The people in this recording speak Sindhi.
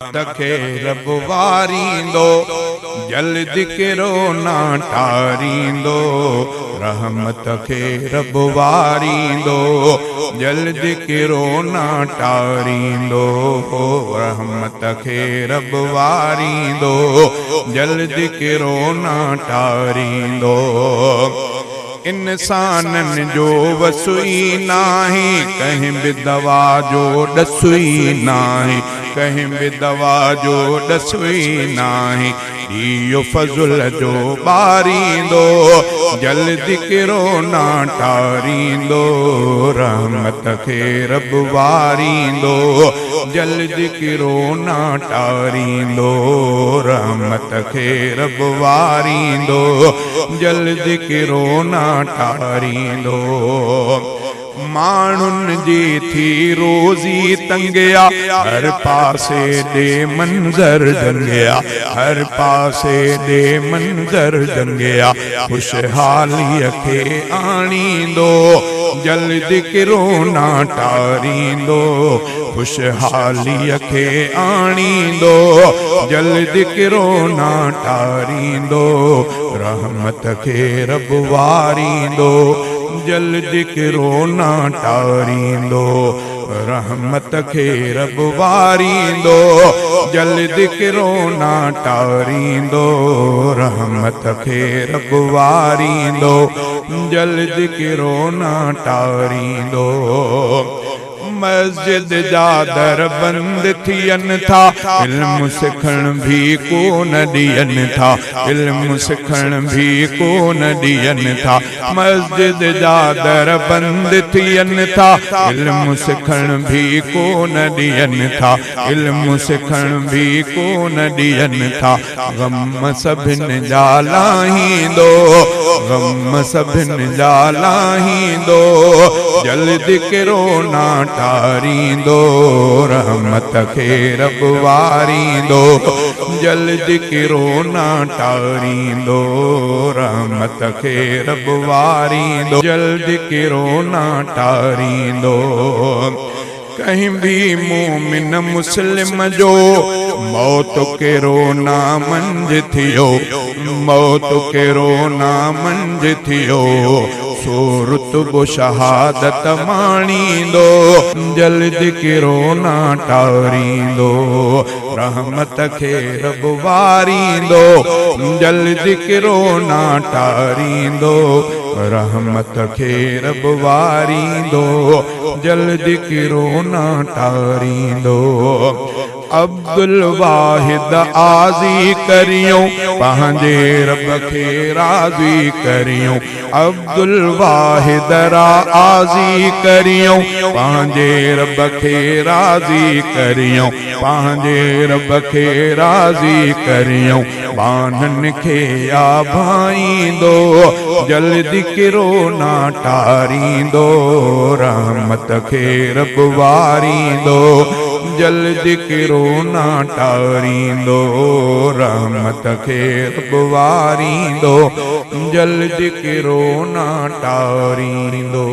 کي رب واريندو، جلد ڪرونا ٽاريندو. رحمت کي رب واريندو، جلد ڪرونا ٽاريندو. رحمت کي رب واريندو، جلد ڪرونا ٽاريندو. انسانن جو وس ئي ناهي، ڪنهن به دوا جو ڏس ئي ناهي، ڪنهن به دوا جو ڏس ئي ناهي. ڏيئو فضل جو ٻاريندو، جلد ڪرونا ٽاريندو. رحمت کي رب واريندو، جلد ڪرونا ٽاريندو. رحمت کي رب واريندو، جلد ڪرونا ٽاريندو. ماڻهن جي ٿي روزي تنگيا، هر پاسي ڏي منظر جنگيا، هر پاسي ڏي منظر جنگيا. خوشحاليء کي آڻيندو، جلد ڪرونا ٽاريندو. خوشحاليء کي آڻيندو، جلد ڪرونا ٽاريندو. رحمت کي رب واريندو، جلد ڪرونا ٽاريندو. رحمت کي رب واريندو، جلد ڪرونا ٽاريندو. رحمت کي رب واريندو، جلد ڪرونا ٽاريندو. مسجد جا در بند ٿين ٿا، علم سکڻ ڀي ڪونه ڏين ٿا، علم سکڻ ڀي ڪونه ڏين ٿا. مسجد جا در بند ٿين ٿا، علم سکڻ ڀي ڪونه ڏين ٿا، علم سکڻ ڀي ڪونه ڏين ٿا. غم سڀن جا لاهيندو، غم سڀن جا لاهيندو، جلد ڪرونا ٽاريندو. رحمت کي رب واريندو، جلد ڪرونا ٽاريندو. رحمت کي رب واريندو، جلد ڪرونا ٽاريندو. ڪنهن به مومن مسلم جو موت ڪرونا منجهه ٿيو، موت ڪرونا منجهه ٿيو، سو رتبو شهادت ماڻيندو، جلد ڪرونا ٽاريندو. رحمت کي رب واريندو، جلد ڪرونا ٽاريندو. رحمت کي رب واريندو، جلد ڪرونا ٽاريندو. عبدالواحد آزي ڪريون، پنهنجي رب کي راضي ڪريون. عبدالواحد را آزي ڪريون، پنهنجي رب کي راضي ڪريون، پنهنجي رب کي راضي ڪريون. ٻانهن کي آ ڀائيندو، جلد ڪرونا ٽاريندو. رحمت کي رب واريندو، جلد ڪرونا ٽاريندو. رحمت کي رب واريندو، جلد ڪرونا ٽاريندو.